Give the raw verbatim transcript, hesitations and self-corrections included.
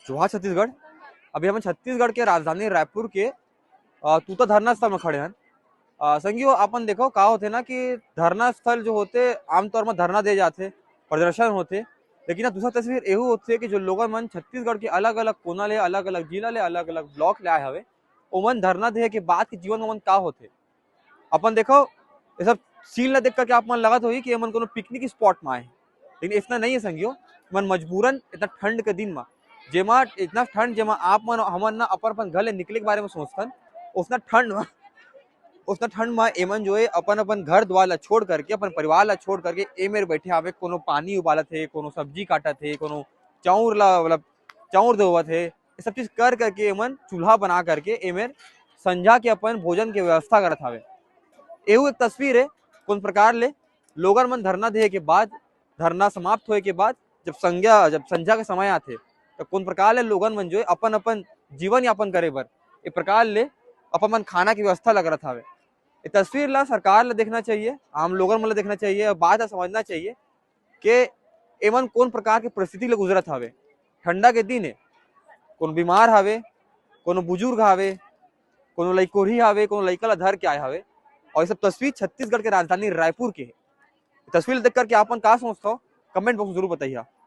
जोहार छत्तीसगढ़। अभी हमन छत्तीसगढ़ के राजधानी रायपुर के, अ, तूता धरना स्थल में खड़े हन। अ, संगियो, अपन देखो का होथे ना कि धरना स्थल जो होथे, आमतौर में धरना दे जाथे, प्रदर्शन होथे, लेकिन अब दूसरा तस्वीर एहू होथे कि जो लोगन मन छत्तीसगढ़ के अलग-अलग कोना ले, अलग-अलग जिला ले, अलग-अलग ब्लॉक ले आए हवे, ओमन धरना दे के बाद के जीवन ओमन का होथे। अपन देखो, ये सब सीन ला देख करके आप मन लगत होही कि एमन कोनो पिकनिक स्पॉट में आए, लेकिन इतना नहीं है संगियो। एमन मजबूरन इतना ठंड के दिन में, जेमा इतना ठंड, जेमा आप मन, हमन ना अपन, अपन घर ले निकले के बारे में सोचथन, उतना ठंड में, उतना ठंड में एमन जो है अपन, अपन घर द्वार ला छोड़ करके, अपन परिवार ला छोड़ करके ए मेर बैठे हवे, कोनो पानी उबालत हे, कोनो सब्जी काटत हे, कोनो चाउर ला, मतलब चाउर धोवत हे, ये सब चीज कर करके एमन चूल्हा बना करके ए मेर संझा के अपन भोजन के व्यवस्था करत हवे। एहू एक तस्वीर है, कोन प्रकार ले लोगन मन धरना दे के बाद, धरना समाप्त होए के बाद जब संझा, जब संझा के समय आथे, तो कोन प्रकार ले लोगन मन जो है अपन, अपन जीवन यापन करे बर ए प्रकार ले अपन, अपन खाना की व्यवस्था ल करत हवे। ये तस्वीर ला सरकार ला देखना चाहिए, आम लोगन मन ला देखना चाहिए, और बात ला समझना चाहिए कि एमन कोन प्रकार के परिस्थिति ले गुजरत हवे। ठंडा के दिन है, कोनो बीमार हवे, कोनो बुजुर्ग हवे, कोनो लइकोरी हवे, कोनो लइका ला धर के आए हवे, और ये सब तस्वीर छत्तीसगढ़ के राजधानी रायपुर के है। तस्वीर देख करके आपन का सोचथव, कमेंट बॉक्स में जरूर बताइए।